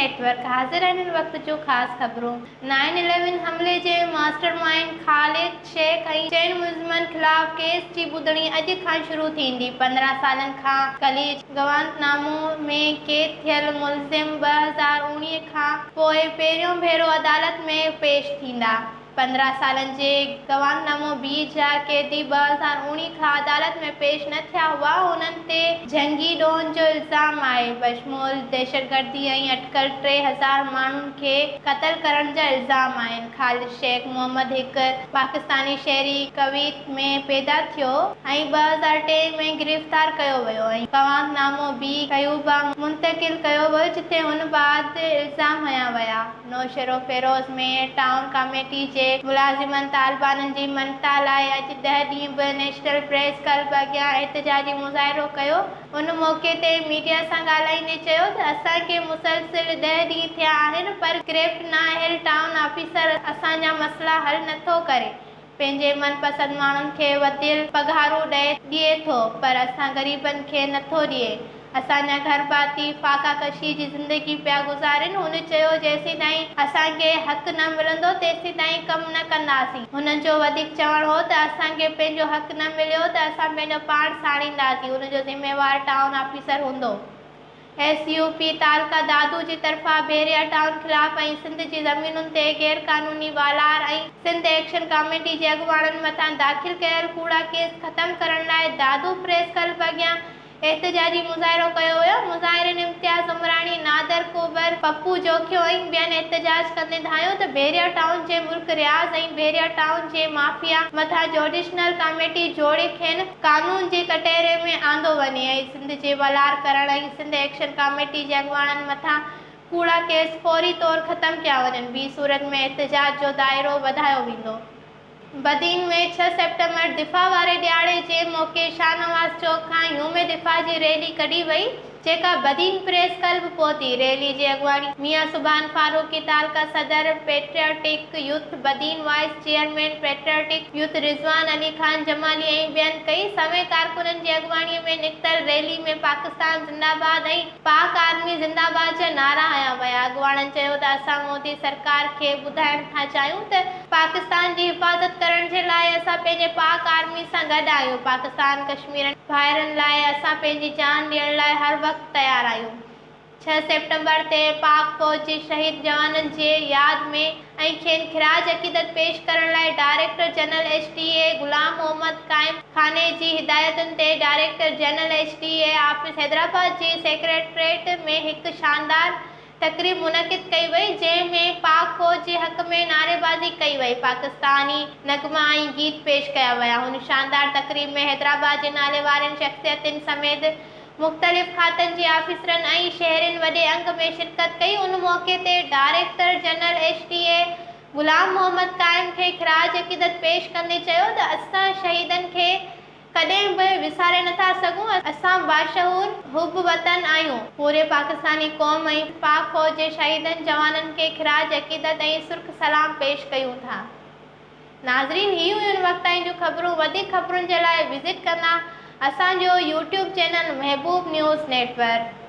Net work حاضر آهن هن وقت جون خاص خبرون نائن اليون حملي جي ماسٽر مائينڊ خالد شيخ ۽ چئن ملزمن خلاف ڪيس جي ٻڌڻي اڄ کان شروع ٿيندي 15 سالن کان قليچ گوانتنامو ۾ قيد ٿيل ملزم 2019 کان پوء پهريون ڀيرو عدالت ۾ پيش ٿيندا. 15 سالن جي گوانتنامو بي جا قيدي 2019 کان عدالت ۾ پيش نه ٿيا هئا، انهن تي جنگي ڏوهن جو الزام آهي، بشمول دهشتگردي ۽ اٽڪل 3000 ماڻهن کي قتل ڪرڻ جا الزام آهن. خالد شيخ محمد هڪ پاڪستاني شهري ڪويت ۾ پيدا ٿيو ۽ 2003 ۾ گرفتار ڪيو ويو ۽ گوانتنامو بي ڪيوبا منتقل ڪيو ويو جتي هن بعد الزام هنيا ويا. نوشهروفيروز ۾ ٽائون ڪاميٽي جي ملازمن طالبانن جي مڃتا لاء اڄ 10 ڏينهن به نيشنل پريس ڪلب اڳيان احتجاجي مظاهرو ڪيو ان موقعي تي ميڊيا سان ڳالهائيندي چيو ته اسان کي مسلسل 10 ڏينهن ٿيا آهن پر ڪريفٽ نااهل ٽائون آفيسر اسان جا مسئلا حل نٿو ڪري پنهنجي من پسند ماڻهن کي وڌيل پگهارون ڏئي ڏئي ٿو پر اسان غريبن کي نٿو ڏئي. اسان جا گهر ڀاتي فاقا ڪشي جي زندگي پيا گذارين. هن چيو جيسيتائين اسان کي حق نه ملندو تيسيتائين ڪم نه ڪنداسين. هن جو وڌيڪ چوڻ هو ته اسان کي پنهنجو حق نه مليو ته اسان پنهنجو پاڻ ساڙينداسين ان جو ذميوار ٽائون آفيسر هوندو. ايس يو پي تعلقه دادو جي طرفان بحريا ٽائون خلاف ۽ سنڌ جي زمينن تي غيرقانوني والار ۽ سنڌ ايڪشن ڪاميٽي جي اڳواڻن مٿان داخل ڪيل ڪوڙا ڪيس ختم ڪرڻ لاء دادو پريس ڪلب اڳيان احتجاجي مظاهرو ڪيو ويو، مظاهرين امتياز عمراڻي، نادر ڪوبر، پپو جوکيو ۽ ٻين احتجاج ڪندي ڌايو ته بحريا ٽائون جي ملڪ رياض ۽ بحريا ٽائون جي مافيا مٿان جوڊيشنل ڪاميٽي جوڙي کين قانون جي ڪٽهڙي ۾ آندو وڃي ۽ سنڌ جي ولار ڪرڻ ۽ سنڌ ايڪشن ڪاميٽي جي اڳواڻن مٿان ڪوڙا ڪيس فوري طور ختم ڪيا وڃن، ٻي صورت ۾ احتجاج جو دائرو وڌايو ويندو. بدين ۾ 6 سيپٽمبر دفاع واري ڏهاڙي جي موقعي شاهنواز چوڪ کان يوم دفاع جي ريلي ڪڍي وئي، جيڪا بدين پريس ڪلب پهتي. ريلي جي اڳواڻي ميان سبحان فاروقي، تعلقه صدر patriotic youth Badin, vice chairman patriotic youth Rizwan Ali Khan Jamali ۽ ٻين ڪئي. سوين ڪارڪنن جي اڳواڻي ۾ نڪتل ريلي ۾ پاڪستان زنده باد ۽ پاڪ آرمي زنده باد جا نعرا هنيا ويا. اڳواڻن چيو ته اسان مودي سرڪار کي ٻڌائڻ ٿا چاهيون ته پاڪستان جي حفاظت ڪرڻ جي لاء اسان پنهنجي پاڪ آرمي سان گڏ آهيون، پاڪستان ڪشميرن ڀائرن لاء اسان پنهنجي جان ڏيڻ لاء هر وقت تيار آهيون. 6 سيپٽمبر تي پاڪ فوج جي شهيد جوانن جي ياد ۾ ۽ کين خراج عقيدت پيش ڪرڻ لاء director general H D A Ghulam Muhammad Qaim Khani جي هدايتن تي director general H D A office Hyderabad جي سيڪريٽريٽ ۾ هڪ شاندار تقريب منعقد ڪئي وئي جنهن ۾ پاڪ فوج جي حق ۾ نعريبازي ڪئي وئي، پاڪستاني نغما ۽ گيت پيش ڪيا ويا. هن شاندار تقريب ۾ حيدرآباد جي ناليوارين شخصيتن سميت مختلف کاتن جي آفيسرن ۽ شهرين وڏي انگ ۾ شرڪت ڪئي. ان موقعي تي director general H D A Ghulam Muhammad Qaim کي خراج عقيدت پيش ڪندي چيو ته اسان شهيدن کي ڪڏهن به وساري نٿا سگهون، اسان باشعور حب وطن آهيون. پوري پاڪستاني قوم ۽ پاڪ فوج جي شهيدن جوانن کي خراج عقيدت ۽ سرخ سلام پيش ڪيون ٿا. ناظرين هي هيون هن وقت تائين جون خبرون وڌيڪ خبرن جي لاء وزٽ ڪندا اسان جو YouTube channel Mehboob news network.